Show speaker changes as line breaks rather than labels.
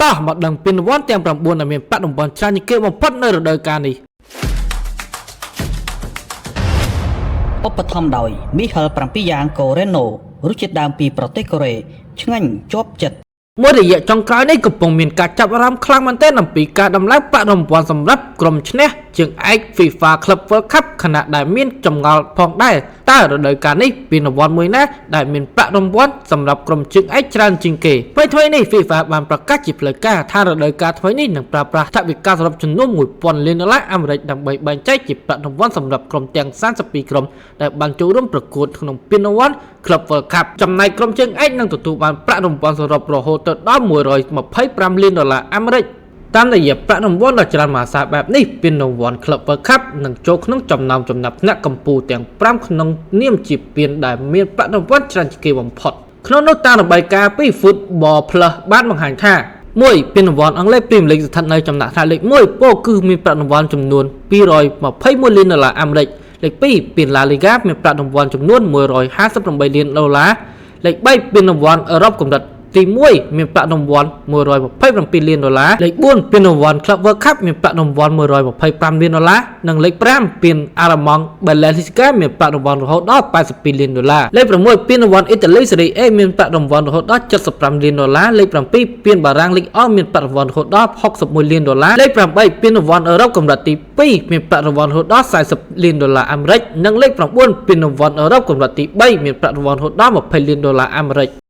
តោះមកដឹងពានរង្វាន់ទាំង9ដែលមានប្រាក់រង្វាន់ច្រើនជាងគេបំផុតនៅរដូវកាលនេះ
ឧបត្ថម្ភដោយមីហិល7យ៉ាងកូរ៉េណូរសជាតិដើមពីប្រទេសកូរ៉េឆ្ងាញ់ជាប់ចិត្ត
មួយរយៈចុងក្រោយនេះកំពុងមានការចាប់អារម្មណ៍ខ្លាំងមែនទែនអំពីការដំឡើងប្រាក់រង្វាន់សម្រាប់ក្រុមឈ្នះជើងឯក FIFA Club World Cup ខណៈដែលមានចម្ងល់ផងដែរតើរដូវកាលនេះពានរង្វាន់មួយណាដែលមានប្រាក់រង្វាន់សម្រាប់ក្រុមជើងឯកច្រើនជាងគេថ្មីៗនេះ FIFA បានប្រកាសជាផ្លូវការថារដូវកាលថ្មីនេះនឹងប្រើប្រាស់ថវិកាសរុបចំនួន1000លានដុល្លារអាមេរិកដើម្បីបែងចែកជាប្រាក់រង្វាន់សម្រាប់ក្រុមទាំង32ក្រុមដែលបានចូលរួមប្រកួតក្នុងពានរង្វាន់ Club World Cup ចំណែកក្រុមជើងឯកនឹងទទួលបានប្រាក់រង្វាន់សរុបរហូតទៅដល់125លានដុល្លារអាមេរិកតាមរយៈប្រាក់រង្វាន់ដ៏ច្រើនមហាសាលបែបនេះពានរង្វាន់ Club World Cup នឹងចូលក្នុងចំណោមចំណាត់ថ្នាក់កម្ពុជាទាំង5ក្នុងនាមជាពានដែលមានប្រាក់រង្វាន់ច្រើនជាងគេបំផុតក្នុងនោះតាមរបាយការណ៍ពី Football Plus បានបង្ហាញថា1ពានរង្វាន់អង់គ្លេស Premier League ស្ថិតនៅចំណាត់ថ្នាក់លេខ1ពោលគឺមានប្រាក់រង្វាន់ចំនួន221លានដុល្លារអាមេរិកលេខ2ពាន La Liga មានប្រាក់រង្វាន់ចំនួន158លានដុល្លារលេខ3ពានរង្វាន់អឺរ៉ុបកម្រិតទី1មានប្រាក់រង្វាន់127លានដុល្លារលេខ4ពានរង្វាន់ Club World Cup មានប្រាក់រង្វាន់125លានដុល្លារនិងលេខ5ពានអាល្លឺម៉ង់ Bundesliga មានប្រាក់រង្វាន់រហូតដល់82លានដុល្លារលេខ6ពានរង្វាន់អ៊ីតាលី Serie A មានប្រាក់រង្វាន់រហូតដល់75លានដុល្លារលេខ7ពានបារាំង Ligue 1មានប្រាក់រង្វាន់រហូតដល់61លានដុល្លារលេខ8ពានរង្វាន់អឺរ៉ុបកម្រិតទី2មានប្រាក់រង្វាន់រហូតដល់40លានដុល្លារអាមេរិកនិងលេខ9ពានរង្វាន់អឺរ៉ុបកម្រិតទី3មានប្រាក់រង្វាន់រហូតដល់20លានដុល្លារអាមេរិក។